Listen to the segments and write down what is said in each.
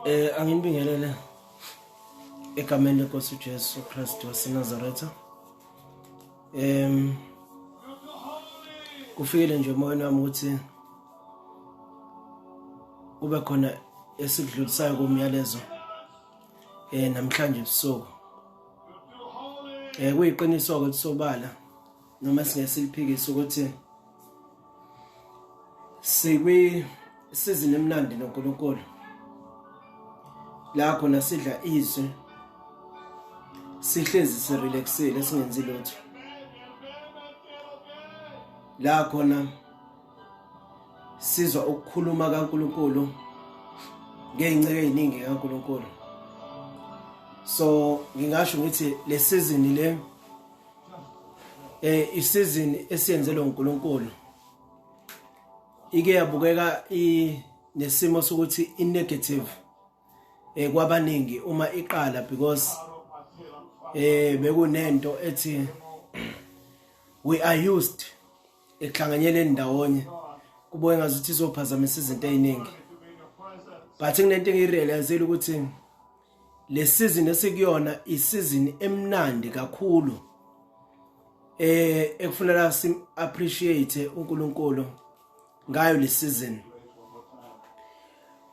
Anginibingelele egameni lenkosi uJesu Kristu waseNazaretha. Kufikile nje emoyeni wami ukuthi kube khona esikudlulisayo kumyalezo namhlanje ebusuku. Kuyiqiniso ke sobala noma singeke siliphikise ukuthi sikwi season emnandi noNkulunkulu la khona sidla izwi sihlezi sirelaxile singenzi lutho la khona sizwa ukukhuluma kaNkulunkulu ngey'nceke ey'ningi kaNkulunkulu. So ngingasho ngithi le season le isizini esiyenzelwe uNkulunkulu ike yabukeka nesimo sokuthi i negative kwabaningi uma iqala because bekunento ethi we are used ekuhlanganyeleni ndawonye kubuye ngazuthi izophazamisa izinto eziningi, but kunento engiyirealizile ukuthi le season esikuyona isizini emnandi kakhulu ekufuneka sim appreciate uNkulunkulu ngayo le season,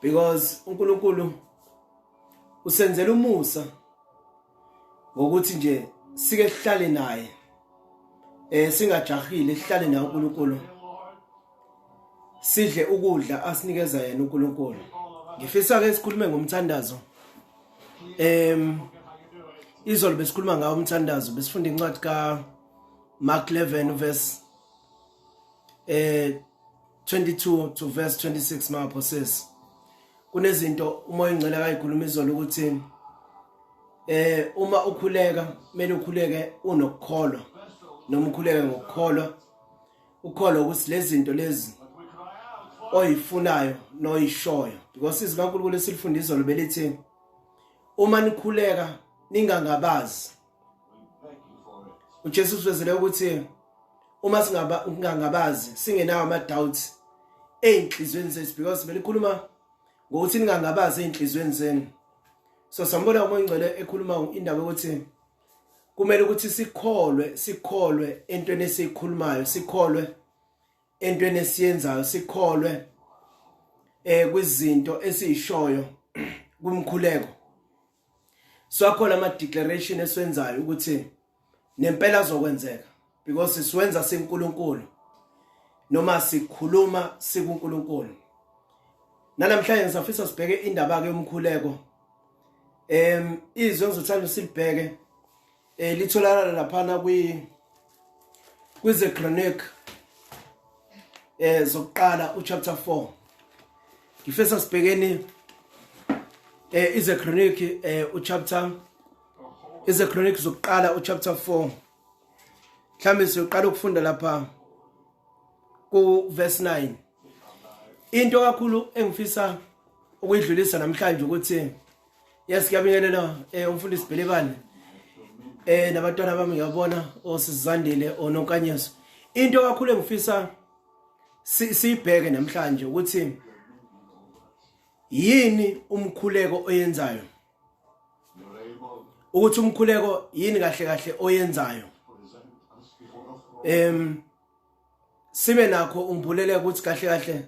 because uNkulunkulu usenzela umusa ngokuthi nje sike sihlale naye, singajahile, sihlale naye uNkulunkulu, sidle ukudla asinikeza yena uNkulunkulu. Ngifisa ke sikhulume ngomthandazo. Izolo besikhuluma ngawo umthandazo, besifunda incwadi ka Mark 11 verse 22 to verse 26 maphosesi. Kunezinto uMoya oNgcwele akayikhuluma izolo ukuthi uma ukhuleka kumele ukhuleke unokukholwa, noma ukhuleke ngokukholwa, ukholwa ukuthi lezi zinto lezi oyifunayo noyishoyo, because izwi kaNkulunkulu esilifunda izolo belithi uma nikhuleka ningangabazi. uJesu usivezele ukuthi uma singaba ungangabazi singenawo ama doubts ezinhlizweni zethu, because belikhuluma ngokuthi ningangabazi ezinhlizweni zenu. So sambona uMoya oNgcwele ekhuluma indaba yokuthi kumele ukuthi sikholwe, sikholwe entweni esiyikhulumayo, sikholwe entweni esiyenzayo, sikholwe kwizinto esiyishoyo kumkhuleko. Siwakhona ama declaration esiwenzayo ukuthi nempela azokwenzeka, because siwenza siNkulunkulu noma sikhuluma sikuNkulunkulu. Namhlanje ngisafisa sibheke indaba ke yomkhuleko. Izwi engizothanda silibheke litholakala laphana kwi kwize Chronic zokuqala uchapter 4. Ngifisa sibhekeni ize Chronic uchapter ize Chronic zokuqala uchapter 4. Mhlambe siyoqala ukufunda lapha ku verse 9. Into kakhulu engifisa ukuyidlulisa namhlanje ukuthi yes, kuyabingelela umfundisi Bhelebane nabantwana bami, ngiyabona osizandile ononkanyeso. Into kakhulu engifisa siyibheke namhlanje ukuthi yini umkhuleko oyenzayo, ukuthi umkhuleko yini kahle kahle oyenzayo. Sibe nakho ungibulele ukuthi kahle kahle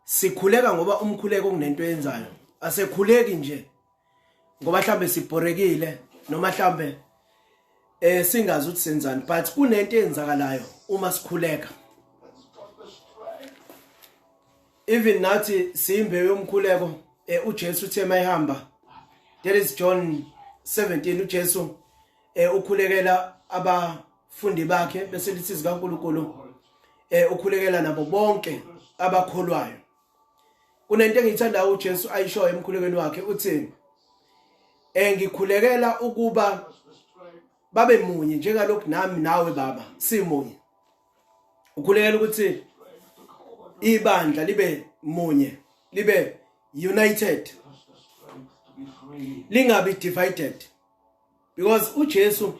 sikhuleka ngoba umkhuleko kunento oyenzayo, asekhuleki nje ngoba mhlambe sibhorekile noma mhlambe singazi ukuthi senzani, but kunento eyenzakalayo uma sikhuleka. Even nathi siyimbewu yomkhuleko. uJesu uthe mayihamba, that is John 17, uJesu ukhulekela abafundi bakhe, bese lithi zikaNkulunkulu ukhulekela nabo bonke abakholwayo. Kunento engiyithandayo uJesu ayishoyo emkhulekweni wakhe, uthi ngikhulekela ukuba babe munye njengalokhu nami nawe Baba simunye. Ukhulekela ukuthi ibandla libe munye, libe united, lingabi divided, because uJesu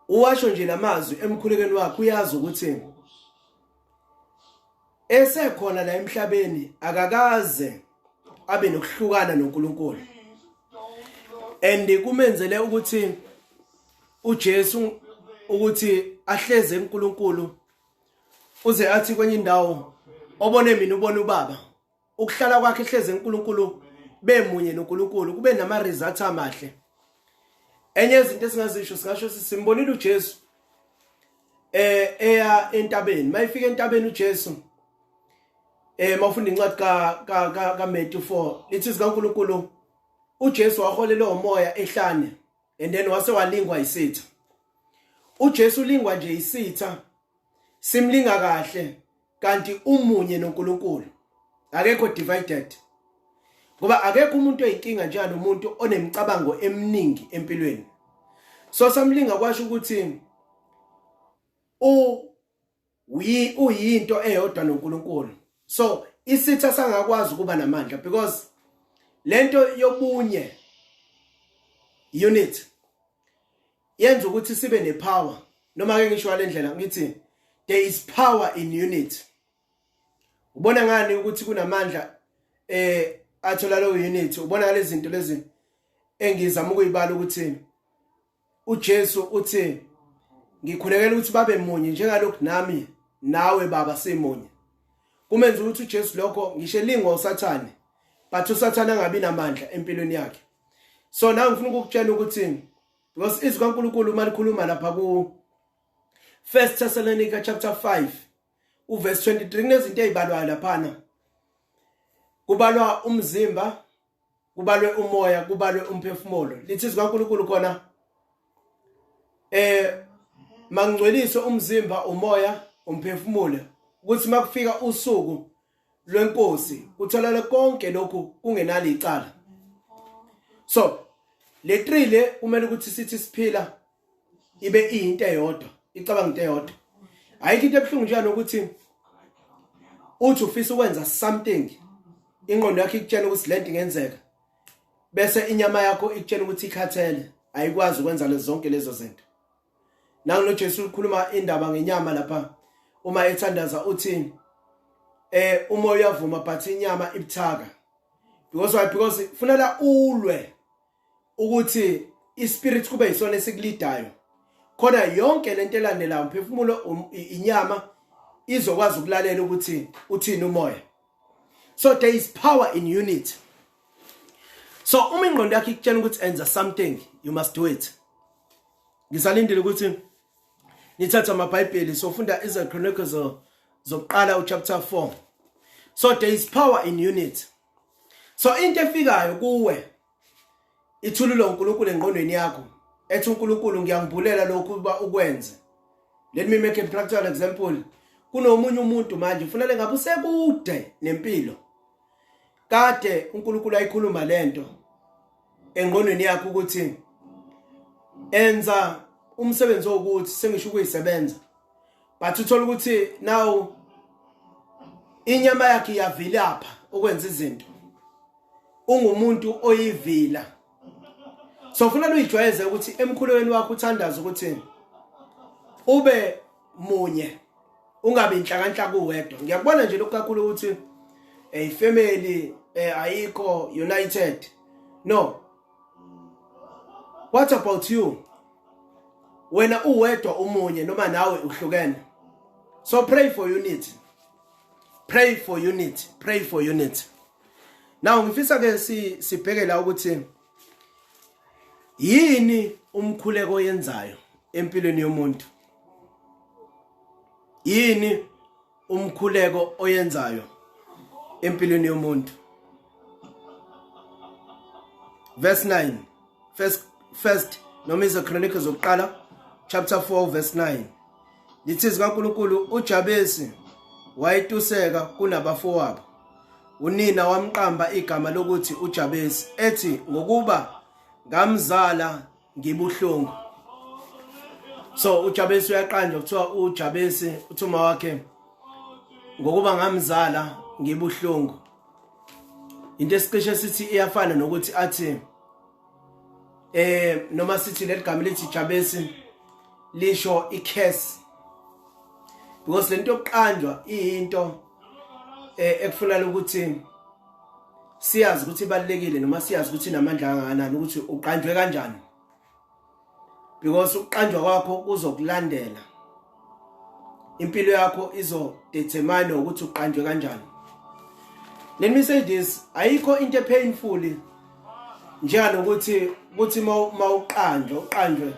uwasho nje lamazwi emkhulekweni wakhe, uyazi ukuthi esekhona la emhlabeni akakaze abe nokuhlukana noNkulunkulu and kumenzele ukuthi uJesu ukuthi ahleze uNkulunkulu uze athi kwenye indawo obone mina ubone ubaba. Ukuhlala kwakhe ehleze uNkulunkulu bemunye noNkulunkulu kube nama results amahle. Enye izinto esingazisho singasho simbonile uJesu eya entabeni. Mayifika entabeni uJesu mawufunda incwadi ka ka ka Matthew 4 lithi zikaNkulunkulu uJesu waholelwa umoya ehlane and then wase walingwa isitha. uJesu ulingwa nje isitha simlinga kahle kanti umunye noNkulunkulu, akekho divided, ngoba akekho umuntu oyinkinga njenganomuntu onemicabango eminingi empilweni. So samlinga kwasho ukuthi uyinto eyodwa noNkulunkulu. So isitha sangakwazi ukuba namandla because lento yobunye, unit, yenza ukuthi sibe nepower. Noma ke ngisho ngalendlela ngithi there is power in unit. Ubona ngani ukuthi kunamandla athola lo unit? Ubona ngalezi zinto lezi engizama ukuyibala ukuthi uJesu uthi ngikhulekela ukuthi babe munye njengalokhu nami nawe baba simunye. Kumenza ukuthi uJesu lokho ngisho elingwa uSathane, but uSathane angabi namandla empilweni yakhe. So now ngifuna ukukutshela ukuthi because izwi kaNkulunkulu uma likhuluma lapha ku First Thessalonica chapter 5 uverse 23 kunezinto ezibalwayo laphana. Kubalwa umzimba, kubalwe umoya, kubalwe umphefumulo. Lithi izwi kaNkulunkulu khona mangcweliswe umzimba, umoya, umphefumulo, ukuthi makufika usuku lwenkosi kutholakala konke lokhu kungenalo icala. So le 3 le kumele ukuthi sithi siphila ibe iyinto eyodwa, icabanga into eyodwa. Ayikho into ebuhlungu njalo nokuthi uthi ufisa ukwenza something, ingqondo yakho ikutshela ukuthi lento ingenzeka, bese inyama yakho ikutshela ukuthi ikhathele, ayikwazi ukwenza lezo zonke lezo zinto. Nangu noJesu ukhuluma indaba ngenyama lapha uma ethandaza uthi umoya uyavuma but inyama ibuthaka. Because why? Because funela ulwe ukuthi ispirit kube yisona esikulidayo, khona yonke lento elandelayo umphefumulo, inyama izokwazi ukulalela ukuthi uthini umoya. So there is power in unity. So uma ingqondo yakho ikutshela ukuthi enza something, you must do it. Ngisalindile ukuthi nithathe amaBhayibheli sofunda iZechronicles zokuqala uchapter 4. So there is power in unity. So into efikayo kuwe ithululwa uNkulunkulu engqondweni yakho ethi uNkulunkulu ngiyangibhulela lokhu uba ukwenze. Let me make a practical example. Kunomunye umuntu manje ufanele ngabe usekude nempilo, kade uNkulunkulu ayikhuluma lento engqondweni yakho ukuthi enza umsebenzi wokuthi sengisho ukuyisebenza, but uthola ukuthi now inyama yakhe iyavilapha ukwenza izinto, ungumuntu oyivila. So ufuna uyijwayeze ukuthi emkhulekweni wakho uthandaze ukuthi ube munye, ungabi inhlakanhlaka uwedwa. Ngiyakubona nje lokhu kakhulu ukuthi ifamily ayikho united. No, what about you? Wena uwedwa umunye noma nawe uhlukene? So pray for unity, pray for unity, pray for unity. Now ngifisa ke sibheke la ukuthi yini umkhuleko oyenzayo empilweni yomuntu, yini umkhuleko oyenzayo empilweni yomuntu. Verse 9, first noma iZechronicles zokuqala chapter 4 verse 9 lithi zikaNkulunkulu uJabesi wayetuseka kunabafowabo, unina wamqamba igama lokuthi uJabesi, ethi ngokuba ngamzala ngibuhlungu. So uJabesi uyaqanjwa kuthiwa uJabesi, uthuma wakhe ngokuba ngamzala ngibuhlungu. Into esicishe sithi iyafana nokuthi athi noma sithi leli gama lithi Jabesi lisho icurse, because lento yokuqanjwa iyinto ekufunala ukuthi Siyazi ukuthi ibalekile noma siyazi ukuthi inamandla kangakanani ukuthi uqanjwe kanjani. Because ukuqanjwa kwakho kuzokulandela. Impilo yakho izo determine ukuthi uqanjwe kanjani. Let me say this, ayikho into painful njenganokuthi kuthi mawuqanjwa uqanjwe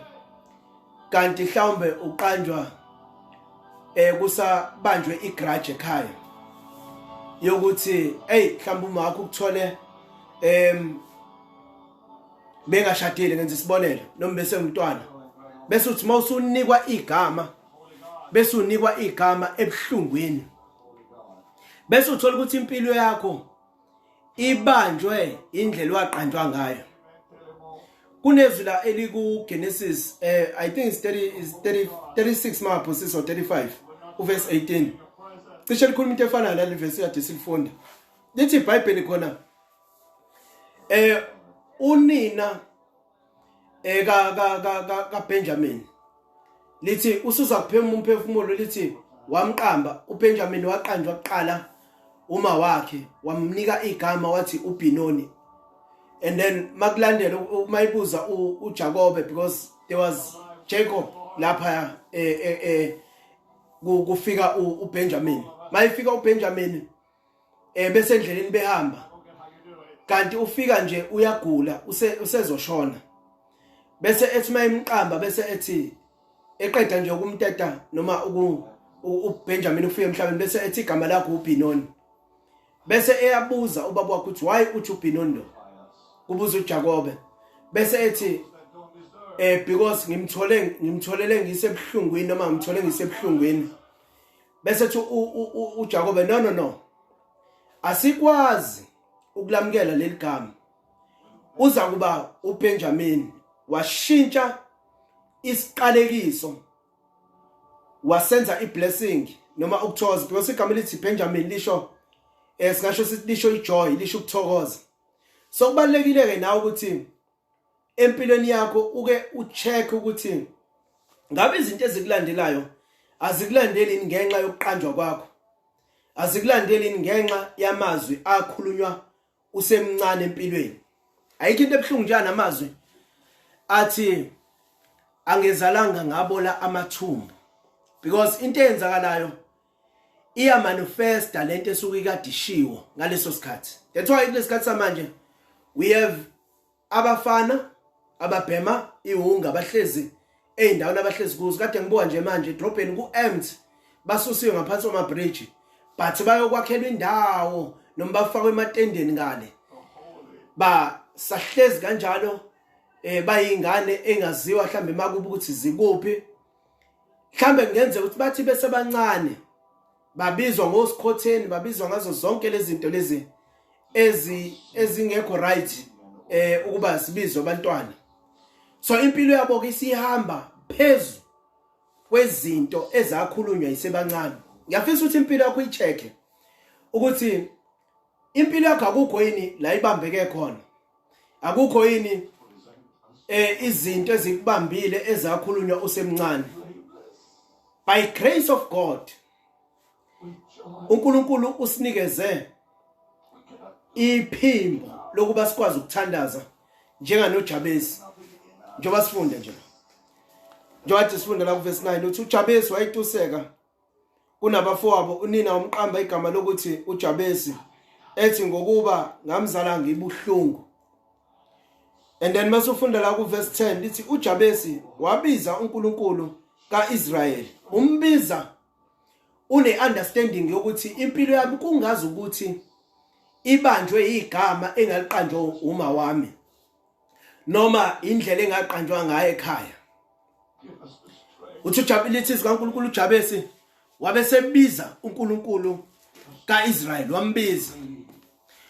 kanti mhlawumbe uqanjwa kusabanjwe igrudge ekhaya yokuthi hey mhlawumbe uma wakho ukuthole bengashadile, ngenza isibonelo, noma bese ngumntwana, bese uthi mawusunikwa igama, bese unikwa igama ebuhlungwini, bese uthola ukuthi impilo yakho ibanjwe indlela waqanjwa ngayo. Kunezwi la eliku Genesis, I think it's 30 is 30 36 maphosisa or 35 uverse 18, cishe likhuluma into efanayo nale verse kade silifunda. Lithi iBhayibheli khona unina ka ka ka ka Benjamin, lithi usuza kuphema umphefumulo, lithi wamqamba uBenjamin. Waqanjwa kuqala uma wakhe wamnika igama wathi uBinoni, and then makulandela mayibuza uJakobe, because there was Jacob lapha kufika uBenjamin. Mayifika uBenjamin bese endleleni behamba, kanti ufika nje uyagula, usezoshona, bese ethi mayimqamba, bese ethi eqeda nje ukumteta noma uBenjamin ufika emhlabeni, bese ethi igama lakho uBinoni. Bese eyabuza ubaba wakhe ukuthi, "Why uthi uBinoni lo?" Kubuza uJakobe, bese ethi because ngimtholele ngisebuhlungwini noma ngimthole ngisebuhlungwini. Bese ethi uJakobe, "No, no, no, asikwazi ukulamukela leli gama, uza kuba uBenjamin." Washintsha isiqalekiso wasenza iblessing noma ukuthokoza, because igama elithi Benjamin lisho singasho sithi lisho ijoy, lisho ukuthokoza. So kubalekile ke nawe ukuthi empilweni yakho uke ucheck ukuthi ngabe izinto ezikulandelayo azikulandeli ngenxa yokuqanjwa kwakho, azikulandeli ngenxa yamazwi akhulunywa usemncane empilweni. Ayikho into ebuhlungu njani amazwi athi angezalanga ngabola amathumbu, because into eyenzakalayo iya manifesta lento esuke ikade ishiwo ngaleso sikhathi. That's why kulesikhathi samanje we have abafana ababhema iwunga abahlezi ey'ndaweni abahlezi kuzo. Kade ngibuka nje manje edrobheni ku-empty, basusiwe ngaphansi kwama-bridge, but bayokwakhelwa indawo noma bafakwe ematendeni ngale, basahlezi kanjalo, bayingane engaziwa mhlambe makuba ukuthi zikuphi. Mhlambe kungenzeka ukuthi bathi besebancane babizwa ngosikhotheni, babizwa ngazo zonke lezi zinto lezi ezingekho right ukuba sibizwe abantwana. So impilo yabo ke isihamba phezulu kwezinto ezakhulunywa isebancane. Ngiyafisa ukuthi impilo yakho uyicheck ukuthi impilo yakho akukho yini la ibambeke khona, akukho yini izinto ezikubambile ezakhulunywa usemncane. By grace of God, uNkulunkulu usinikeze iphimbo lokuba sikwazi ukuthandaza njenganoJabesi, njengoba sifunda nje, njengoba sifunda la kuverse 9, uthi uJabesi wayetuseka kunabafowabo. Unina wamqamba igama lokuthi uJabesi, ethi, "Ngokuba ngamzala ngibuhlungu." And then masufunda la ku verse 10, lithi uJabesi wabiza uNkulunkulu kaIsrayeli. Umbiza une understanding yokuthi impilo yami kungazi ukuthi ibanjwe igama engaliqanjwa uma wami noma indlela engaqanjwa ngayo ekhaya. Uthi ujabulile kaNkulunkulu. uJabesi wabe sebiza uNkulunkulu kaIsrael, wambiza.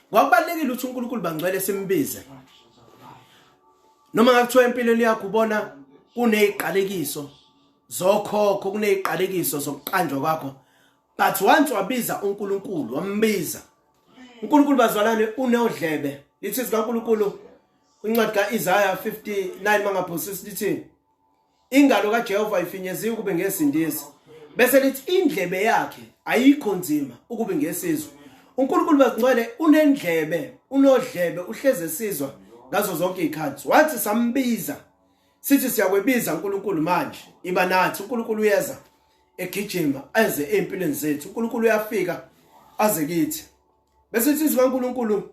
Kwakubalekile ukuthi uNkulunkulu, bangcwele, simbize noma ngakuthiwa empilweni yakho ubona kuneziqalekiso zokhokho, kuneziqalekiso zokuqanjwa kwakho, but once wabiza uNkulunkulu, wambiza uNkulunkulu, bazalwane, unodlebe. Lithi sikaNkulunkulu kwincwadi kaIsaiah 59 mangaphosisi, lithi ingalo kaJehova ifinyeziwe kube ngesindisi, bese lithi indlebe yakhe ayikho nzima ukube ngesizwe. uNkulunkulu bazingcwele unendlebe, unodlebe, uhleze esizwa ngazo zonke izikhathi. Wathi sambiza, sithi siyakwebiza uNkulunkulu manje, iba nathi. uNkulunkulu uyeza egijima eze empilweni zethu. uNkulunkulu uyafika aze kithi. Bese sithi kaNkulunkulu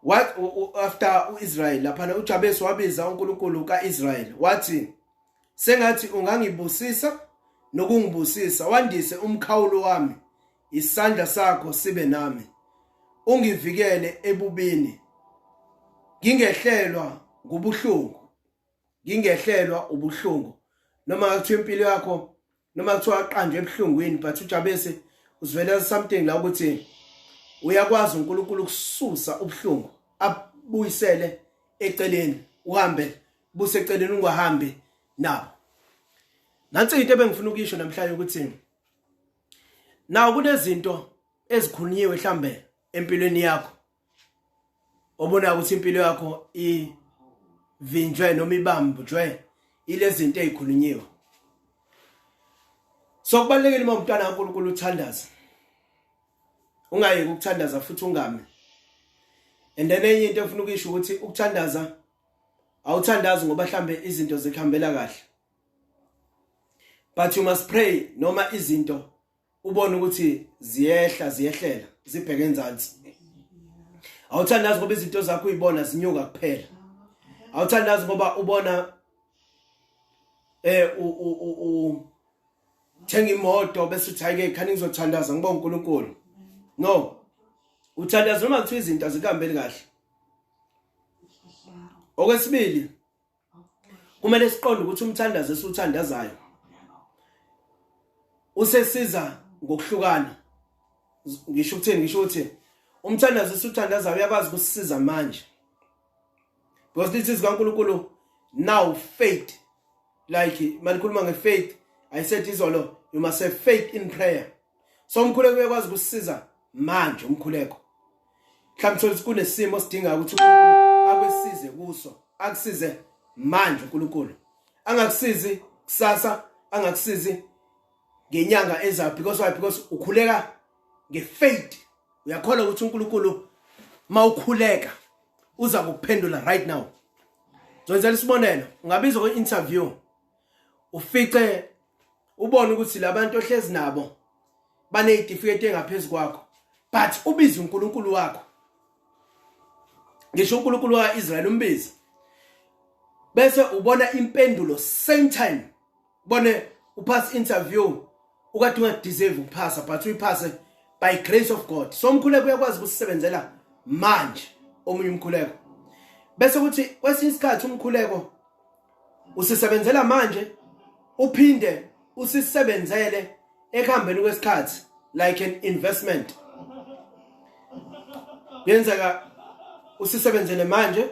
what after uIsrael laphana uJabesi wabiza uNkulunkulu kaIsrael wathi, sengathi ungangibusisa nokungibusisa, wandise umkhawulo wami, isandla sakho sibe nami, ungivikele ebubini, ngingehlelwa ngubuhlungu, ngingehlelwa ubuhlungu. Noma kuthiwa impilo yakho, noma kuthiwa aqanjwe ebuhlungwini, but uJabesi usivelela something la ukuthi uyakwazi uNkulunkulu ukususa ubuhlungu abuyisele eceleni, uhambe buseceleni, ungahambi nabo. Nansi into ebengifuna ukuyisho namhlanje, ukuthi nawo kunezinto ezikhulunyiwe mhlambe empilweni yakho, obona ukuthi impilo yakho ivinjwe noma ibambjwe ilezinto ezikhulunyiwe. So kubalekile uma umntwana kaNkulunkulu uthandaza, ungayeki ukuthandaza futhi ungami. And then enye into efuna ukuyisho ukuthi ukuthandaza, awuthandazi ngoba mhlambe izinto zikuhambela kahle, but you must pray noma izinto ubone ukuthi ziyehla, ziyehlela, zibheke enzansi. Awuthandazi ngoba izinto zakho uyibona zinyuka kuphela. Awuthandazi ngoba ubona eh u u thenga imoto bese uthi, "Hayi ke, khani ngizothandaza ngiba uNkulunkulu." No, uthandaza noma kuthiwa izinto azikahambeli kahle. Okwesibili, kumele siqonde ukuthi umthandazo esiwuthandazayo usesiza ngokuhlukana. Ngisho ukuthini? Ngisho ukuthi umthandazo esiwuthandazayo uyakwazi ukusisiza manje, because lithi izwi kaNkulunkulu, now faith, like malikhuluma ngefaith, I said izolo, you must have faith in prayer. So umkhuleko uyakwazi ukusisiza manje. Umkhuleko, mhlawumbe thola kunesimo sidinga ukuthi uNkulunkulu akwesize kuso, akusize manje uNkulunkulu, angakusizi kusasa, angakusizi ngenyanga ezayo. Because why? Because ukhuleka ngefaith, uyakholwa ukuthi uNkulunkulu mawukhuleka uza kukuphendula right now. Ngizenzela isibonelo, ungabizwa kwi-interview, ufice ubone ukuthi labantu ohlezi nabo banezitifiketi engaphezulu kwakho, but ubiza uNkulunkulu wakho, ngisho uNkulunkulu kaIsrael umbiza, bese ubona impendulo same time, bone upass interview ukade ungadeserve ukuphasa, but uyiphase by grace of God. So umkhuleko uyakwazi ukusebenzela manje omunye umkhuleko. Bese kuthi kwesinye isikhathi umkhuleko usisebenzela manje, uphinde usisebenzele ekuhambeni kwesikhathi, like an investment. Kuyenzeka usisebenzele manje,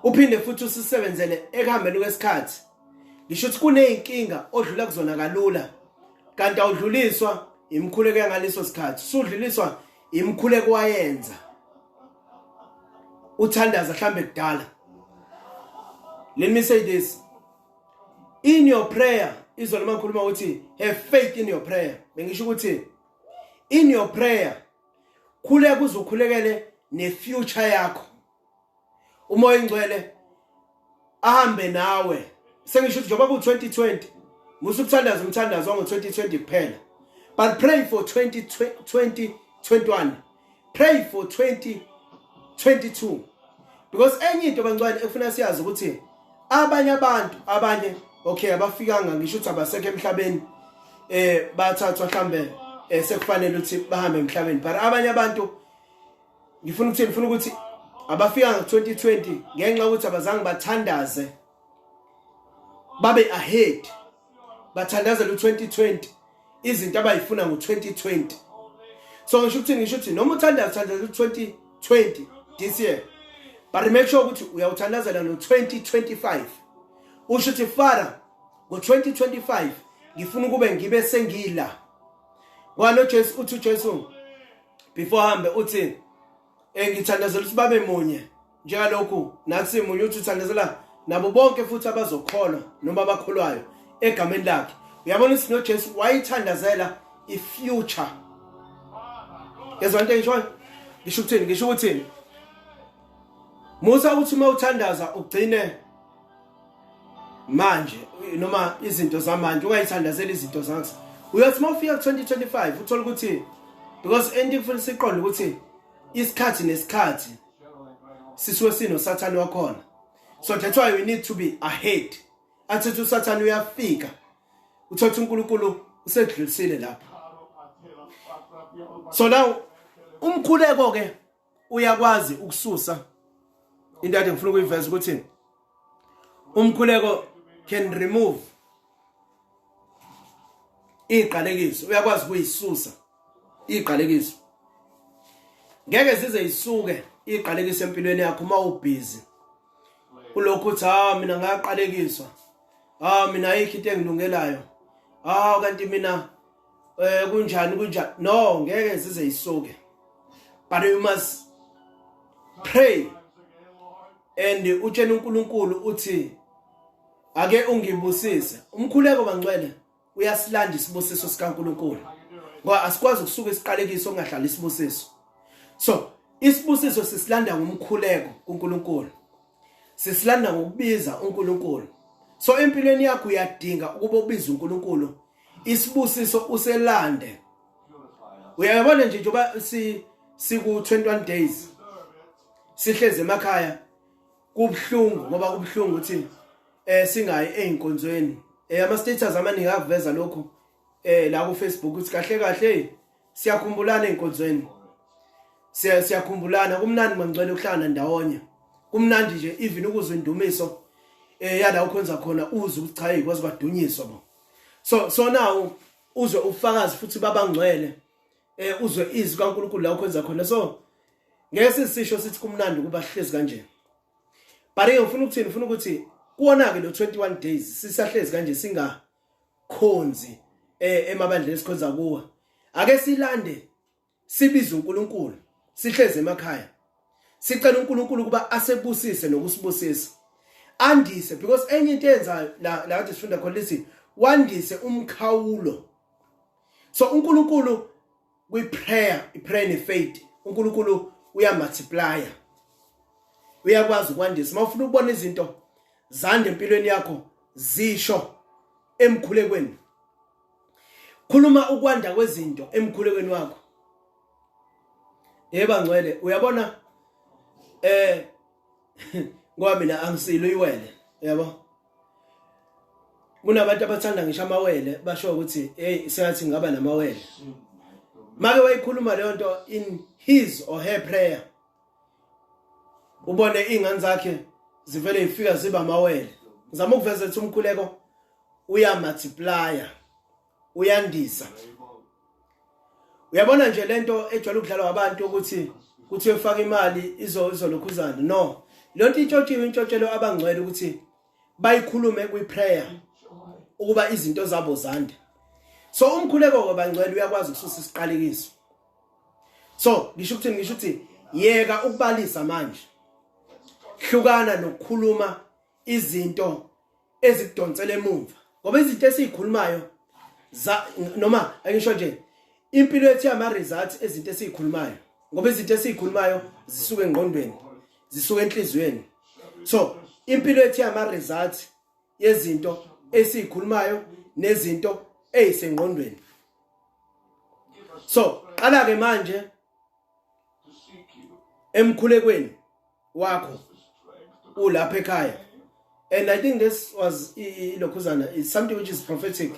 uphinde futhi usisebenzele ekuhambeni kwesikhathi. Ngisho ukuthi kuneyinkinga odlula kuzona kalula, kanti awudluliswa imikhuleko yangaleso sikhathi, sudluliswa imikhuleko wayenza uthandaza mhlambe kudala. Let me say this, in your prayer, izolo mangikhuluma ukuthi have faith in your prayer, bengisho ukuthi in your prayer khuleka uzukhulekele nefuture yakho, uMoya oNgcwele ahambe nawe. Sengisho ukuthi njengoba ku-2020, musa ukuthandaza umthandazo wango-2020 kuphela, but pray for 2021, pray for 2022, because enye into, bangcwele, efuna siyazi ukuthi abanye abantu, abanye, okay, abafikanga, ngisho ukuthi abasekho emhlabeni, bathathwa mhlambe sekufanele ukuthi bahambe emhlabeni, but abanye abantu, ngifuna ukuthi abafikanga ku-2020 ngenxa yokuthi abazange bathandaze babe ahead, bathandazela u-2020 izinto abayifuna ngo-2020. So ngisho ukuthini? Ngisho ukuthi noma uthandaza, uthandazela u-2020 this year, but make sure ukuthi uyawuthandazela no-2025. Usho ukuthi, "Father, ngo-2025 ngifuna ukube ngibe sengila." Ngoba noJesu uthi, uJesu before hambe uthi, "Ngithandazela ukuthi babe munye njengalokhu nathi simunye." Uthi uthandazela nabo bonke futhi abazokholwa noma abakholwayo egameni lakhe. Uyabona ukuthi noJesu wayithandazela ifuture. Yezwa into engishoyo? Ngisho ukuthini? Ngisho ukuthini? Musa ukuthi uma uthandaza ugcine manje noma izinto zamanje ungayithandazeli izinto zakho. Uyothi uma ufika ku-2025 uthole ukuthi because into ngifuna siqonde ukuthi isikhathi nesikhathi sisuke sinosathane wakhona. So that's why we need to be ahead. Athi usathane uyafika uthatha uNkulunkulu usedlulisile lapho. So now umkhuleko ke uyakwazi ukususa into ade ngifuna ukuyiveza ukuthi umkhuleko can remove iqalekiso uyakwazi ukuyisusa iqalekiso ngeke zize isuke iqalekiso empilweni yakho uma ubhizi ulokhu uthi ha mina ngaqalekiswa ha mina ayikho into engilungelayo ha kanti mina eh kunjani kunjani no ngeke zize isuke but you must pray and utshela uNkulunkulu uthi ake ungibusise umkhuleko bangcwele uyasilanda isibusiso sikaNkulunkulu ngoba asikwazi ukusuka isiqalekiso ongahlali isibusiso so isibusiso sisilanda ngomkhuleko kuNkulunkulu sisilanda ngokubiza uNkulunkulu so empilweni yakho uyadinga ukuba ubize uNkulunkulu isibusiso uselande uyabona nje njengoba si siku 21 days sihlezi emakhaya kubhlungu ngoba kubhlungu ukuthi eh singayi einkonzweni eh ama status amaningi akuveza lokho eh la ku Facebook ukuthi kahle kahle siyakhumbulana einkonzweni siya siyakhumbulana kumnandi mangcwele ukuhlangana ndawonye kumnandi nje even ukuzwa indumiso eh yala ukhonza khona uzwe ukuthi cha hey kwaze kwadunyiswa bo so so now uzwe ufakazi futhi babangcwele eh uzwe izwi kaNkuluNkulu la ukhonza khona so ngeke sisisho sithi kumnandi ukuba hlezi kanje but ke ngifuna ukuthini ngifuna ukuthi kuwona ke lo 21 days sisahlezi kanje singa khonzi eh emabandleni esikhonza kuwa ake silande sibize uNkulunkulu sihleze emakhaya sicela uNkulunkulu ukuba asebusise nokusibusisa andise because enye into eyenzayo la la kade sifunda khona lithi wandise umkhawulo so uNkulunkulu kwi prayer i prayer ne faith uNkulunkulu uya multiplier uyakwazi ukwandisa uma ufuna ukubona izinto zande empilweni yakho zisho emkhulekweni khuluma ukwanda kwezinto emkhulekweni wakho yeba ngcwele uyabona eh ngoba mina angisilo iwele yabo kunabantu abathanda ngisho amawele basho ukuthi hey sengathi ngaba namawele make wayikhuluma leyo nto in his or her prayer ubone ingane zakhe zivele ifika ziba amawele ngizama ukuveza ukuthi umkhuleko uya multiplier uyandisa uyabona nje lento ejwayele ukudlalwa abantu ukuthi kuthiwe faka imali izo izolokhuzana no lonto intshontshiwe intshontshelwe abangcwele ukuthi bayikhulume kwi prayer ukuba izinto zabo zande so umkhuleko kwabangcwele uyakwazi ukususa isiqalekiso so ngisho ukuthi ngisho ukuthi yeka ukubalisa manje hlukana nokukhuluma izinto ezikudonsela emumva ngoba izinto esizikhulumayo noma angisho nje impilo yethu yama results ezinto esizikhulumayo ngoba izinto esizikhulumayo zisuka engqondweni zisuka enhliziyweni so impilo yethu yama results yezinto esizikhulumayo nezinto ezisengqondweni so qala ke manje emkhulekweni wakho ulapha ekhaya and i think this was ilokhuzana is something which is prophetic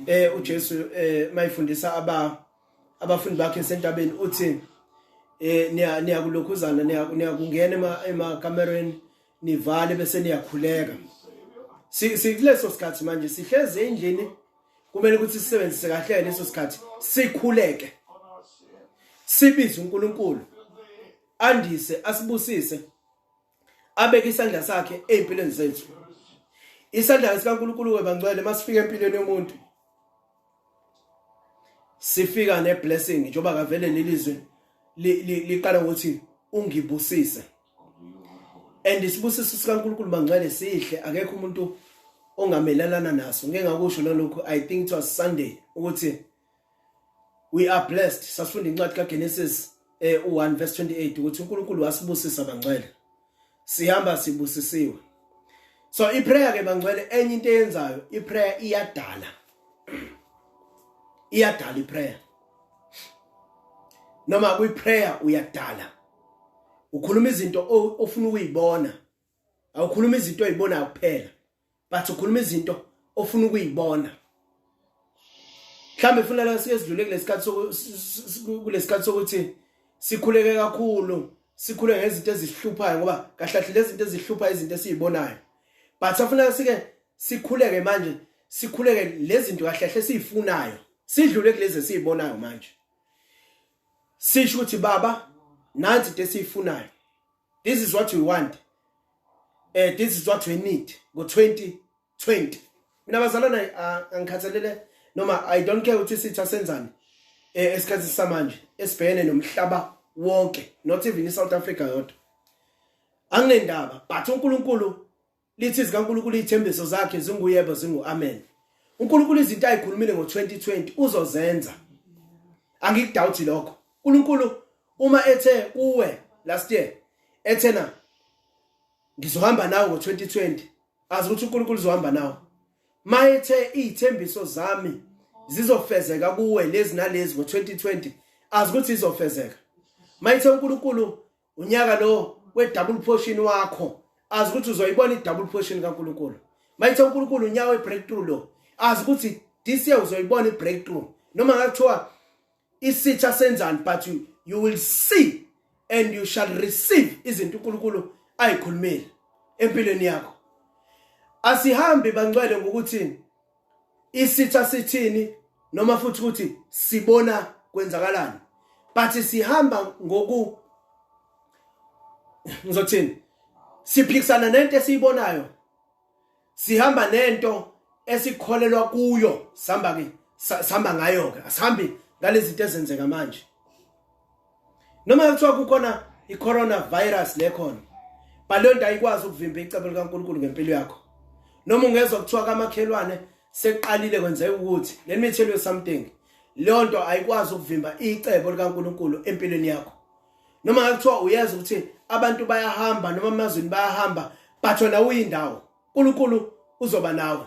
eh uJesu eh mayifundisa aba abafundi bakhe esentabeni uthi eh niya niyakulokhuzana niyakungena emakamerweni nivale bese niyakhuleka sikuleso sikhathi manje sihleze endlini kumele ukuthi sisebenzise kahle leso sikhathi sikhuleke sibize uNkulunkulu andise asibusise abeke isandla sakhe ezimpilweni zethu isandla sikaNkulunkulu webangcwele masifika empilweni yomuntu sifika ne blessing njengoba kavele lelizwe liqala ngokuthi ungibusise and isibusiso sikaNkulunkulu bangcwele sihle akekho umuntu ongamelelana naso ngeke ngakusho nalokhu i think it was Sunday ukuthi We are blessed. Sasifunda incwadi kaGenesis u1 verse 28 ukuthi uNkulunkulu wasibusisa bangcwele. Sihamba sibusisiwe. So iprayer ke bangcwele enye into eyenzayo iprayer iyadala. Iyadala iprayer. Noma kwi prayer uyadala. Ukhuluma izinto ofuna ukuyibona. Awukhuluma izinto oyibonayo kuphela. But ukhuluma izinto ofuna ukuyibona. Mhlambe funa la sike sidlule kulesikhathi kulesikhathi sokuthi sikhuleke kakhulu sikhule ngezinto ezihluphayo ngoba kahle kahle lezi zinto ezihlupha izinto esizibonayo but afuna sike sikhuleke manje sikhuleke lezi zinto kahle kahle esizifunayo sidlule kulezi esizibonayo manje sisho ukuthi baba nansi into esiyifunayo this is what we want this is what we need ngo 2020 mina bazalwane angikhathalele noma I don't care ukuthi sitha senzani esikhathini samanje esibhekene nomhlaba wonke not even iSouth Africa yodwa anginendaba but uNkulunkulu lithi zikaNkulunkulu izithembiso zakhe zinguyebo zingu amen uNkulunkulu izinto ayikhulumile ngo2020 uzozenza angikudoubt lokho uNkulunkulu uma ethe kuwe last year ethena ngizohamba nawe ngo2020 azi ukuthi uNkulunkulu uzohamba nawe mayethe izithembiso zami zizofezeka kuwe lezi nalezi ngo2020 azi ukuthi izofezeka mayethe uNkulunkulu unyaka lo we double portion wakho azi ukuthi uzoyibona i double portion kaNkulunkulu mayethe uNkulunkulu unyaka we breakthrough lo azi ukuthi this year uzoyibona i breakthrough noma ngakuthiwa isitha senzani but you will see and you shall receive izinto uNkulunkulu ayikhulumile empilweni yakho asihambi bangcwele ngokuthi isitha sithini noma futhi ukuthi sibona kwenzakalani but sihamba ngoku ngizothini siphikisana nento esiyibonayo sihamba nento esikholelwa kuyo sihamba ke sihamba ngayo ke asihambi ngalezi zinto ezenzeka manje noma kuthiwa kukhona i-coronavirus lekhona but leyo nto ayikwazi ukuvimba icebo likaNkulunkulu ngempilo yakho noma ungezwa kuthiwa kamakhelwane sekuqalile kwenzeka ukuthi let me tell you something leyo nto ayikwazi ukuvimba icebo likaNkulunkulu empilweni yakho noma ngakuthiwa uyazi ukuthi abantu bayahamba noma amazweni bayahamba but wena uyindawo uNkulunkulu uzoba nawe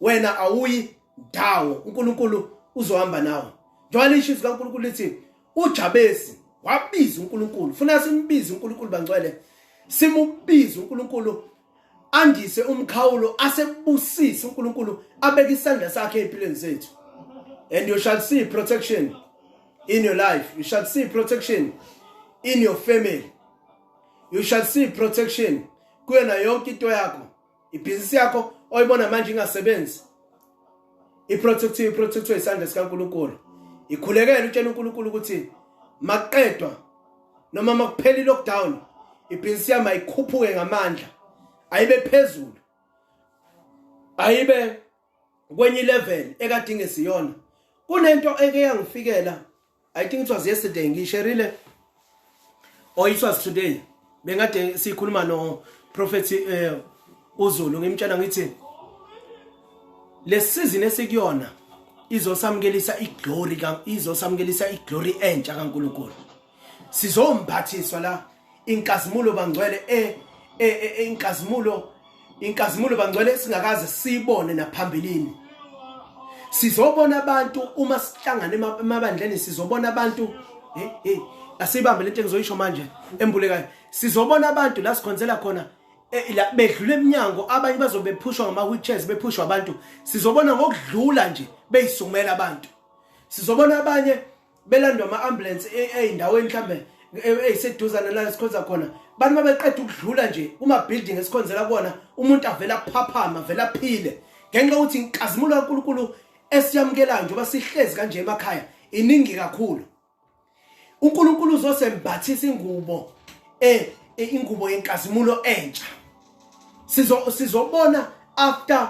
wena awuyi ndawo uNkulunkulu uzohamba nawe njengoba lisho izwi kaNkulunkulu lithi uJabesi wabiza uNkulunkulu funa simbize uNkulunkulu bangcwele simubize uNkulunkulu andise umkhawulo asebusise uNkulunkulu abeke isandla sakhe empilweni zethu and you shall see protection in your life you shall see protection in your family you shall see protection kuyona yonke into yakho ibhizinisi yakho oyibona manje ingasebenzi iprotective iprotectwe isandla sikaNkulunkulu ikhulekele utshela uNkulunkulu ukuthi maqedwa noma makuphela ilockdown ibhizinisi yami ayikhuphuke ngamandla ayibe phezulu ayibe kwenye level ekade ingesiyona kunento eke yangifikela I think it was yesterday ngisherile or it was today bengade sikhuluma no prophet uZulu ngimtshela ngithi le season esikuyona izosamukelisa iglory ka izosamukelisa iglory entsha kaNkuluNkulu sizomphathiswa la inkazimulo bangcwele e, e, e, e inkazimulo inkazimulo bangcwele singakaze sibone naphambilini sizobona abantu uma sihlangana emabandleni sizobona abantu hey hey asibambe lento engizoyisho manje embulekayo sizobona abantu la sikhonzela khona e, la bedlula eminyango abanye bazobe bephushwa ngama wheelchairs bephushwa abantu sizobona ngokudlula nje beyisumela abantu sizobona abanye belandwa ama-ambulance ey'ndaweni mhlambe eyiseduzane la sikhonza khona bantu babeqeda ukudlula nje kuma-building esikhonzela kuwona umuntu avele aphaphama avele aphile ngenxa yokuthi inkazimulo kaNkulunkulu esiyamukelayo njengoba sihlezi kanje emakhaya iningi kakhulu uNkulunkulu uzosembathisa ingubo ingubo yenkazimulo entsha sizo sizobona after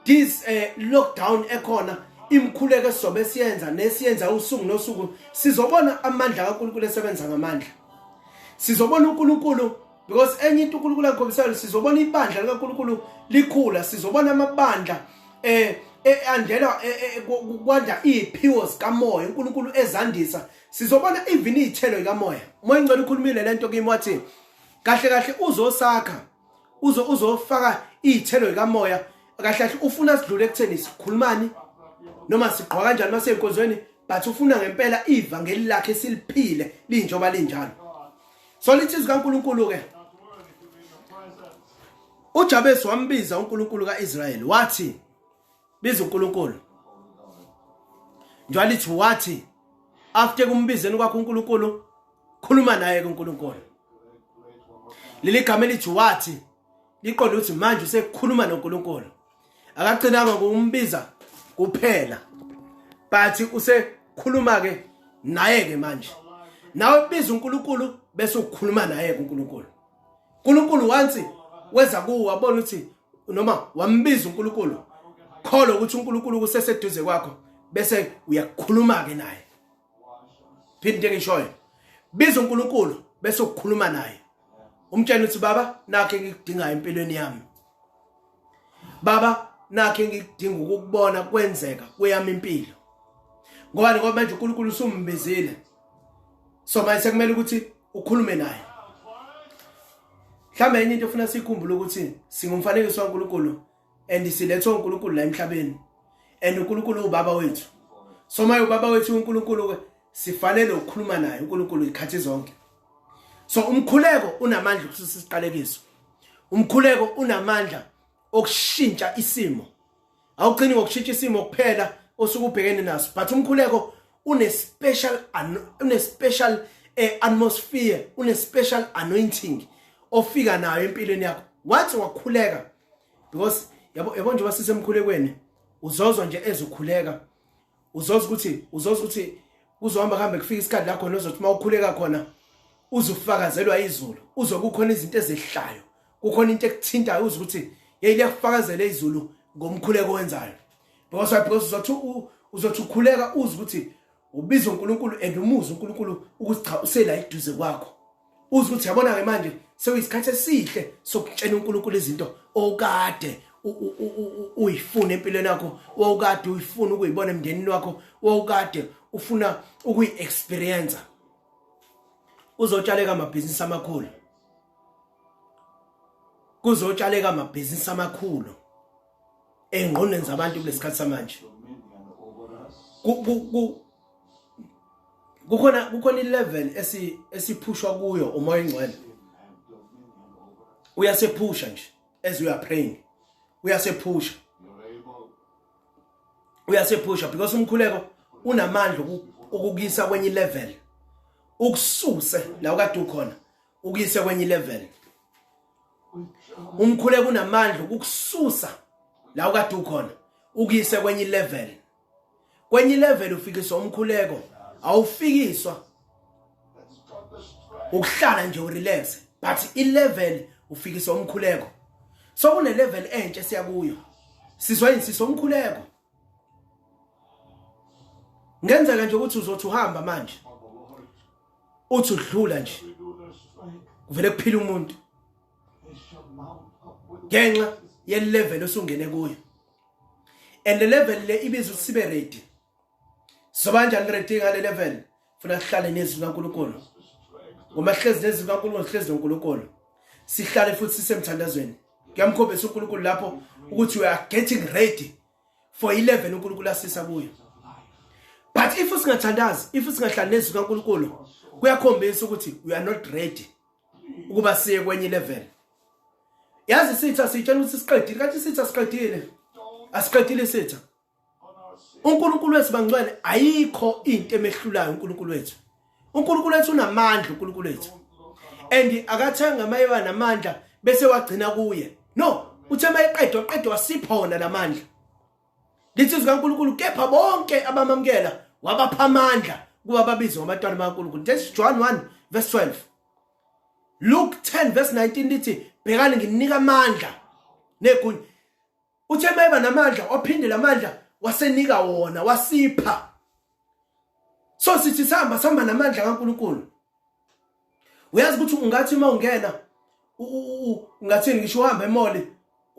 this lockdown ekhona imkhuleko esizobe siyenza nesiyenza usuku nosuku sizobona amandla kaNkulunkulu esebenza ngamandla sizobona uNkulunkulu because enye into uNkulunkulu akhombisayo sizobona ibandla likaNkulunkulu likhula sizobona amabandla Andela kwanda iziphiwo zikamoya uNkulunkulu ezandisa. Sizobona even izithelo zikamoya. Umoya Ingcwele ukhulumile lento kimi wathi kahle kahle uzosakha uzo uzofaka izithelo zikamoya kahle kahle ufuna sidlule ekutheni sikhulumani noma sigqoka kanjani mase enkonzweni but ufuna ngempela ivangeli lakhe siliphile linjoba linjalo. So lithi izwi kaNkuluNkulu ke uJabesi wambiza uNkulunkulu kaIsrayeli wathi biza uNkulunkulu njalo lithi wathi after kumbizeni kwakho uNkulunkulu khuluma naye kuNkulunkulu. Leli gama elithi wathi liqonde ukuthi manje usekukhuluma noNkulunkulu. Akagcinanga ngokumbiza kuphela but usekhuluma ke naye ke manje. Nawe biza uNkulunkulu bese ukukhuluma naye kuNkulunkulu. uNkulunkulu once weza kuwe wabona ukuthi noma wambiza uNkulunkulu, kholwa ukuthi uNkulunkulu kuseseduze kwakho bese uyakhuluma ke naye. Phinde into engishoyo, biza uNkulunkulu bese ukukhuluma naye, umtshela ukuthi baba nakhe ngikudingayo empilweni yami, baba nakhe ngikudinga ukukubona kwenzeka kweyami impilo. Ngoba ngoba manje uNkulunkulu usumbizile, so manje sekumele ukuthi ukhulume naye. Mhlawumbe enye into ofuna sikhumbule ukuthi singumfanekiso kaNkulunkulu and silethwe uNkulunkulu la emhlabeni and uNkulunkulu ubaba wethu. So maye ubaba wethu uNkulunkulu ke sifanele ukukhuluma naye uNkulunkulu ikhathi zonke. So umkhuleko unamandla ukususa isiqalekiso. Umkhuleko unamandla okushintsha isimo. Awugcini ngokushintsha isimo kuphela osuke ubhekene naso, but umkhuleko une special une special atmosphere, une special anointing ofika nayo empilweni yakho once wakhuleka. Because yabo yabo njengoba sisemkhulekweni uzozwa nje ezukhuleka, uzozwa ukuthi kuzohamba kuhambe kufika isikhathi la khona uzothi mawukhuleka khona uzufakazelwa izulu, uzokukhona izinto ezehlayo, kukhona into ekuthintayo uze ukuthi hey liyakufakazela izulu ngomkhuleko owenzayo. Because uzothi ukhuleka uze ukuthi ubiza uNkulunkulu and umuze uNkulunkulu ukuthi cha usela eduze kwakho, uze ukuthi yabona ke manje sekuyisikhathi esihle sokutshela uNkulunkulu izinto okade uyifuna empilweni yakho, owukade uyifuna ukuyibona emndenini wakho, owukade ufuna ukuyi-experience. Uzotshaleka amabhizinisi amakhulu, kuzotshaleka amabhizinisi amakhulu engqondweni zabantu kulesikhathi samanje. Kukhona ilevel esiphushwa kuyo umoya ongcwele, uyasephusha nje as we are praying, uyasephusha uyasephusha because umkhuleko unamandla ukukuyisa kwenye level, ukususe la ukade ukhona ukuyise kwenye level. Umkhuleko unamandla ukukususa la ukade ukhona ukuyise kwenye level. Kwenye level ufikiswa umkhuleko, awufikiswa ukuhlala nje urelax, but i level ufikiswa umkhuleko. So kune level entsha esiya kuyo, sizwa yini? Sizwa umkhuleko. Ngenzeka nje ukuthi uzothi uhamba manje uthi udlula nje kuvele kuphila umuntu ngenxa ye level osungene kuyo. And le level le ibizwa ukuthi sibe ready. Sizoba kanjani ready ngale level? Funa sihlale nezwi kaNkulunkulu. Ngoba sihlezi nezwi kaNkulunkulu, sihlezi noNkulunkulu, sihlale futhi sisemthandazweni. Kuyamkhombisa uNkulunkulu lapho ukuthi we are getting ready for 11 uNkulunkulu asisa kuyo. But if singathandazi, if singahlali nezwi kaNkulunkulu, kuyakhombisa ukuthi we are not ready ukuba siye kwenye level. Yazi sitha sitshela ukuthi siqedile, kanti sitha siqedile, asiqedile sitha. uNkulunkulu wethu bangcwele, ayikho into emehlulayo uNkulunkulu wethu. uNkulunkulu wethu unamandla, uNkulunkulu wethu, and akathenga mayewa namandla bese wagcina kuye. No, uthe mayeqedwa qedwa wasipha wona lamandla. Lithi izwi kaNkulunkulu, kepha bonke abamamukela wabapha amandla kuba babizwe ngabantwana bakaNkulunkulu. That's John 1 verse 12. Luke 10 verse 19 lithi bhekani nginika amandla negunya. Uthe mayeba namandla waphindela amandla wasenika wona wasipha. So sithi sihamba sihamba namandla kaNkulunkulu. Uyazi ukuthi ungathi uma ungena ungathini ngisho uhamba emall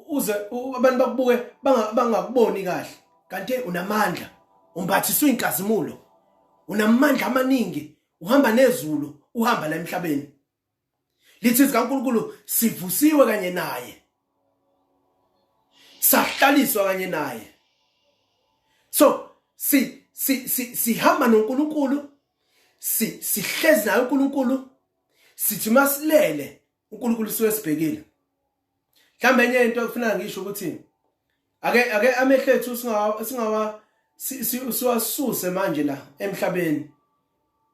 uze abantu bakubuke bangakuboni kahle. Kanti unamandla, umbathiswe inkazimulo, unamandla amaningi, uhamba nezulu, uhamba la emhlabeni. Lithi zikaNkulunkulu sivusiwe kanye naye, sahlaliswa kanye naye. So si si sihamba noNkulunkulu, si sihlezi naye uNkulunkulu, sithi masilele uNkulunkulu suke sibhekile. Mhlawumbe enye into ekufuneka ngisho ukuthi ake amehlo ethu singawa siwasuse manje la emhlabeni,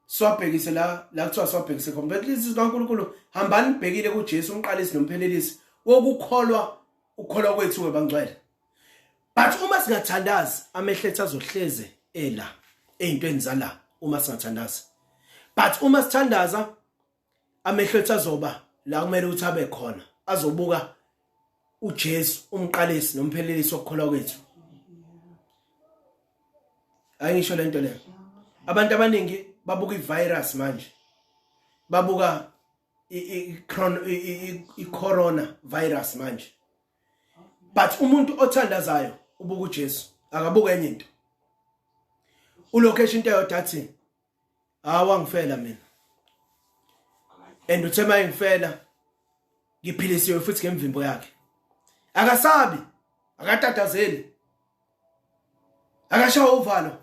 siwabhekise la kuthiwa siwabhekise khona. But lizwi likaNkulunkulu, hambani nibhekile kuJesu umqalisi nomphelelisi wokukholwa, ukukholwa kwethu webangcwele. But uma singathandazi, amehlo ethu azohleze ela ey'ntweni zala uma singathandazi. But uma sithandaza, amehlo ethu azoba la kumele ukuthi abe khona, azobuka uJesu umqalisi nomphelelisi wokukholwa kwethu. Ayingisho lento leyo. Abantu abaningi babuka ivirus manje, babuka i-corona virus manje, but umuntu othandazayo ubuka uJesu, akabuka enye into. Ulokhu esho into eyodwa, athi hawu angifela mina, and uthe mayengifela ngiphilisiwe futhi ngemvimbo yakhe. Akasabi, akatatazeli, akashawa uvalo,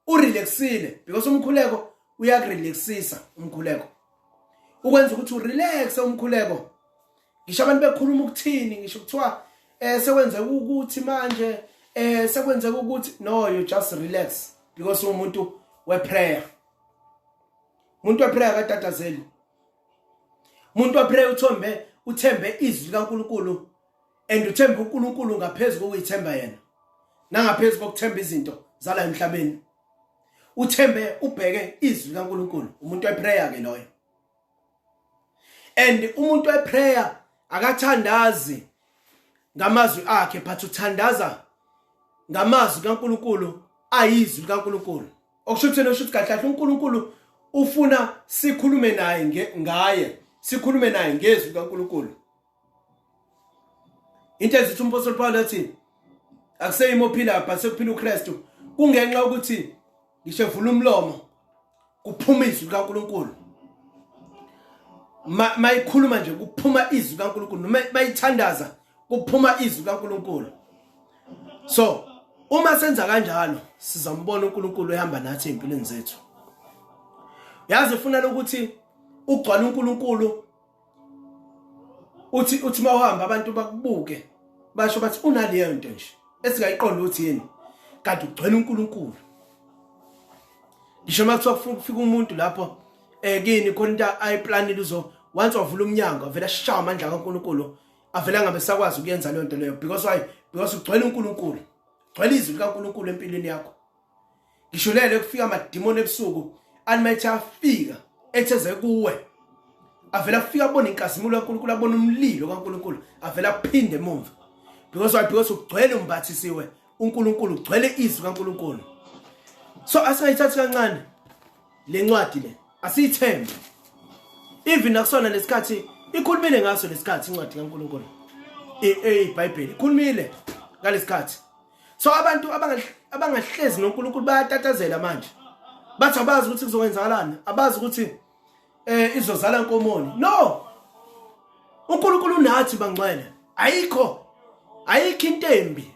urelaxile, because umkhuleko uyakurelaxisa. Umkhuleko ukwenza ukuthi urelaxe. Umkhuleko, ngisho abantu bekhuluma ukuthini, ngisho kuthiwa sekwenzeka ukuthi manje sekwenzeka ukuthi, no, you just relax because umuntu weprayer, umuntu weprayer akatatazeli. Umuntu weprayer uthombe, uthembe izwi likaNkuluNkulu and uthembe uNkulunkulu ngaphezulu kokuyithemba yena nangaphezulu kokuthemba izinto zala emhlabeni. Uthembe, ubheke izwi likaNkuluNkulu. Umuntu weprayer ke loyo. And umuntu weprayer akathandazi ngamazwi akhe, but uthandaza ngamazwi kaNkuluNkulu ayizwi likaNkuluNkulu. Okusho ukuthi, okusho ukuthi kahle kahle uNkulunkulu ufuna sikhulume naye ngaye, sikhulume naye ngezwi likaNkuluNkulu. Into ezithi umpostoli Paul ethi akuseyimi ophila but sekuphila uKristu, kungenxa ukuthi ngisho evula umlomo kuphuma izwi likaNkuluNkulu. Mayikhuluma nje kuphuma izwi likaNkuluNkulu, noma mayithandaza kuphuma izwi likaNkuluNkulu. So uma senza kanjalo, sizambona uNkulunkulu ehamba nathi ezimpilweni zethu. Yazi ufuna ukuthi ugcwale uNkulunkulu, uthi mawuhamba abantu bakubuke, basho bathi unaleyo nto nje esingayiqonda ukuthi yini, kanti ugcwele uNkulunkulu. Ngisho makuthiwa kufika umuntu lapho kini, khona into ayiplanile, uzo once wavula umnyango avela ashaya amandla kaNkulunkulu, avela ngabe sakwazi ukuyenza leyo nto leyo. Because why? Because ugcwele uNkulunkulu, ugcwele izwi likaNkulunkulu empilweni yakho. Ngisho lele kufika amadimoni ebusuku, animathi afika etheze kuwe, avela afika abona inkazimulo kaNkulunkulu, abona umlilo kaNkulunkulu, avela aphinde emumva. Because why? Because ugcwele, umbathisiwe uNkulunkulu, ugcwele izwi kaNkulunkulu. So asingayithathi kancane lencwadi le, asiyithembe. Even nakusona lesikhathi ikhulumile ngaso lesikhathi incwadi kaNkulunkulu, iBhayibheli ikhulumile ngalesikhathi. So abantu abangahlezi noNkulunkulu bayatatazela manje, bathi abazi ukuthi kuzokwenzakalani, abazi ukuthi izozala nkomoni. No, uNkulunkulu unathi bangcwele. Ayikho into embi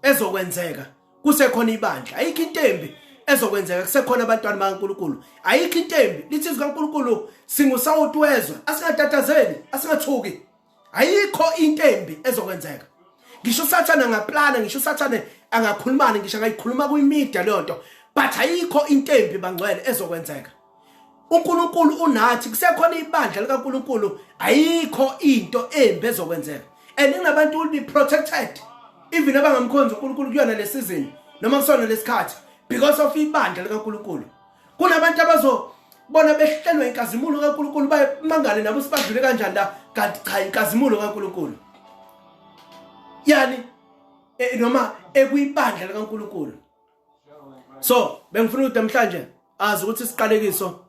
ezokwenzeka kusekhona ibandla, ayikho into embi ezokwenzeka kusekhona abantwana bakaNkulunkulu, ayikho into embi. Lithi izwi kaNkulunkulu singusawoti wezwe. Asingatatazeli, asingathuki, ayikho into embi ezokwenzeka. Ngisho uSathane angaplana, ngisho uSathane angakhulumana, ngisho angayikhuluma kwimedia leyo nto, but ayikho into embi bangcwele ezokwenzeka. uNkulunkulu unathi kusekhona ibandla likaNkulunkulu, ayikho into embi ezokwenzeka. And kunabantu will be protected even abangamkhonzi uNkulunkulu kuyona le season noma kusona lesikhathi because of ibandla likaNkulunkulu. Kunabantu abazobona behlelwe inkazimulo kaNkulunkulu, bayemangale nabo sibadlule kanjani la, kanti cha, inkazimulo kaNkulunkulu yani noma ekuyibandla likaNkulunkulu. So bengifuna ukuthi namhlanje azi ukuthi isiqalekiso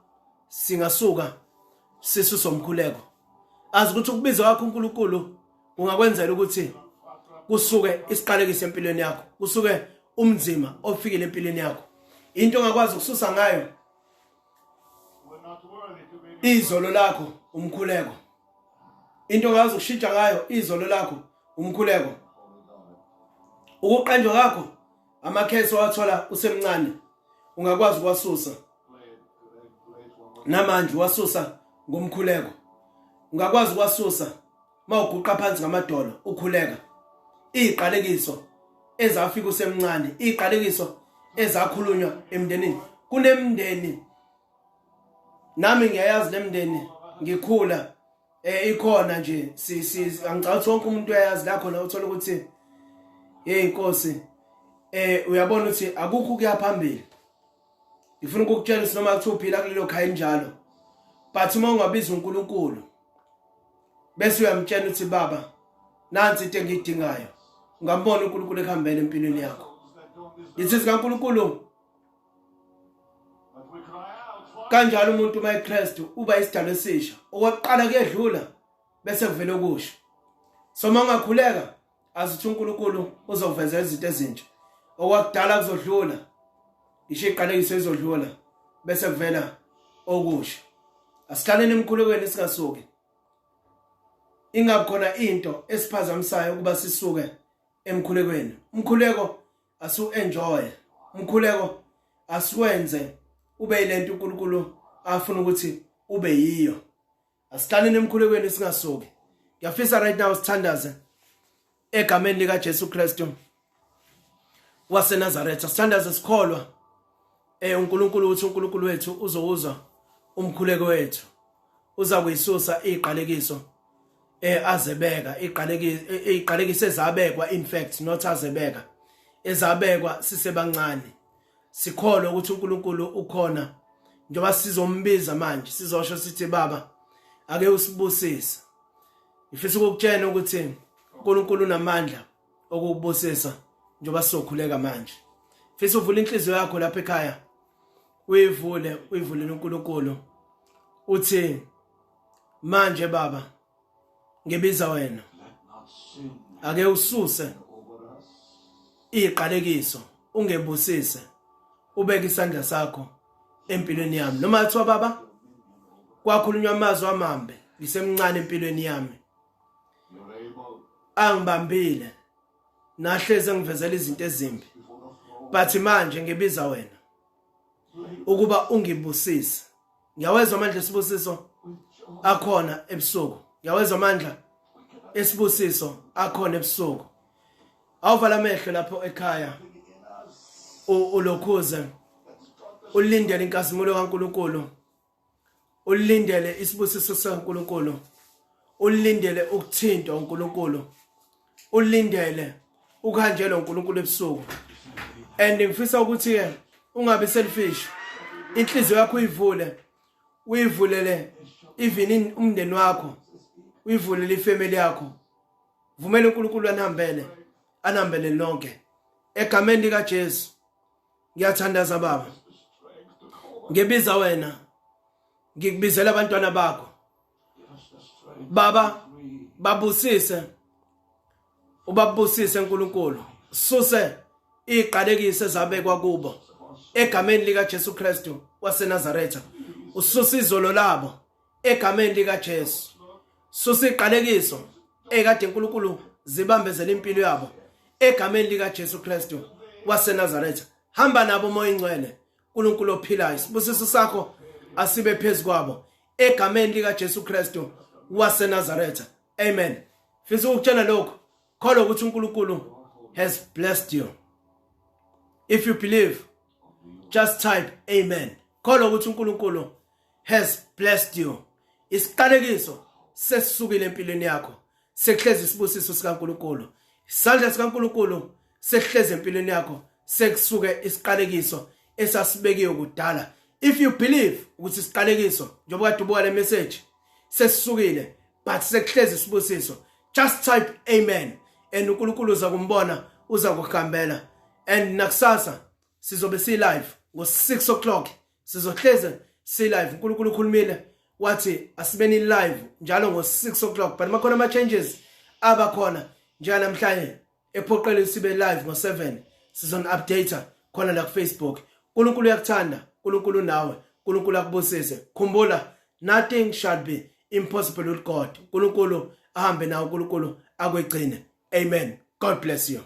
singasuka sisusomkhuleko, azi ukuthi ukubiza kwakho uNkulunkulu ungakwenzela ukuthi kusuke isiqalekiso empilweni yakho, kusuke. umzima ofikile empilweni yakho. Into ongakwazi ukususa ngayo izolo lakho umkhuleko. Into ongakwazi ukushintsha ngayo izolo lakho umkhuleko. Ukuqanjwa kwakho amakhesi owathola usemncane ungakwazi ukwasusa namanje wasusa ngomkhuleko. Ungakwazi ukwasusa mawuguqa phansi ngamadolo ukhuleka. Iziqalekiso ezafika usemncane, iziqalekiso ezakhulunywa emndenini. Kunemndeni nami ngiyayazi lemndeni ngikhula ikhona nje si si angicabanga ukuthi wonke umuntu uyayazi la khona uthola ukuthi hey inkosi uyabona ukuthi akukho kuya phambili. Ngifuna ukukutshela ukuthi noma kuthiwa uphila kulelo khaya njalo, but uma ungabiza uNkulunkulu bese uyamtshela ukuthi baba nansi into engiyidingayo, ungambona uNkulunkulu ekuhambela empilweni yakho. Ngithi sikaNkulunkulu kanjalo umuntu uma eKristu uba isidalwa esisha, okokuqala kuyedlula bese kuvela okusha. So uma ungakhuleka azithi uNkulunkulu uzoveza izinto ezintsha, okwakudala kuzodlula, ngisho iqalekiso izodlula bese kuvela okusha. Asihlaleni emkhulekweni singasuki, ingabi khona into esiphazamisayo ukuba sisuke emkhulekweni. Umkhuleko asu-enjoy, umkhuleko asiwenze ube yilento uNkulunkulu afuna ukuthi ube yiyo. Asihlaleni emkhulekweni singasuki. Ngiyafisa right now sithandaze egameni lika Jesu Kristu waseNazaretha. Sithandaze sikholwa uNkulunkulu uthi uNkulunkulu wethu uzowuzwa umkhuleko wethu, uza kuyisusa iziqalekiso azebeka iziqalekiso ezabekwa, in fact not azebeka, ezabekwa sisebancane. Sikholwa ukuthi uNkulunkulu ukhona njengoba sizombiza manje, sizosho sithi baba ake usibusise. Ngifisa ukukutshela ukuthi uNkulunkulu unamandla okukubusisa njengoba sizokhuleka manje. Ngifisa uvule inhliziyo yakho lapha ekhaya, uyivule, uyivulele uNkulunkulu, uthi manje baba ngibiza wena, ake ususe iziqalekiso, ungebusise, ubeke isandla sakho empilweni yami. Noma kuthiwa baba kwakhulunywa amazwi amambe ngisemncane empilweni yami, angibambile nahleze ngivezela izinto ezimbi, but manje ngibiza wena ukuba ungibusise. Ngiyawezwa amandla esibusiso akhona ebusuku, ngiyawezwa amandla esibusiso akhona ebusuku. Awuvala amehlo lapho ekhaya, ulokhuze ulindele inkazimulo kaNkuluNkulu, ulindele isibusiso sikaNkuluNkulu, ulindele ukuthintwa uNkulunkulu, ulindele ukuhanjelwa uNkulunkulu ebusuku. And ngifisa ukuthi ke ungabi selfish, inhliziyo yakho uyivule, uyivulele even umndeni wakho, uyivulele ifamily yakho. Vumela uNkulunkulu anihambele, anihambele lonke egameni lika Jesu. Ngiyathandaza baba, ngibiza wena, ngikubizela abantwana bakho baba, babusise, ubabusise uNkulunkulu, suse iqalekiso ezabekwa kubo egameni lika Jesu Kristu waseNazaretha, ususe izolo labo egameni lika Jesu, susa iqalekiso ekade uNkulunkulu zibambezela impilo yabo egameni lika Jesu Kristu waseNazaretha. Hamba nabo moya ingcwele, uNkulunkulu ophilayo, isibusiso sakho asibe phezu kwabo egameni lika Jesu Kristu waseNazaretha. Amen. Fisa ukutshela lokho, kholwa ukuthi uNkulunkulu has blessed you. If you believe, just type amen. Kholwa ukuthi uNkulunkulu has blessed you. Isiqalekiso sesisukile empilweni yakho, sekuhlezi isibusiso sikaNkulunkulu. Isandla sikaNkulunkulu sekuhlezi empilweni yakho, sekusuke isiqalekiso esasibekiwe kudala. If you believe ukuthi isiqalekiso, njengoba kade ubuka le message, sesisukile but sekuhlezi isibusiso, just type amen and uNkulunkulu uza kumbona, uza kuhambela. And nakusasa sizobe si live ngo 6 o'clock, sizohleze si live. uNkulunkulu ukhulumile wathi asibeni live njalo ngo 6 o'clock, but makhona ama changes abakhona njenganamhlanje ephoqele sibe live ngo 7. Sizon update khona la ku Facebook. uNkulunkulu uyakuthanda, uNkulunkulu nawe, uNkulunkulu akubusise. Khumbula, nothing shall be impossible with God. uNkulunkulu ahambe nawe, uNkulunkulu akwegcine. Amen. God bless you.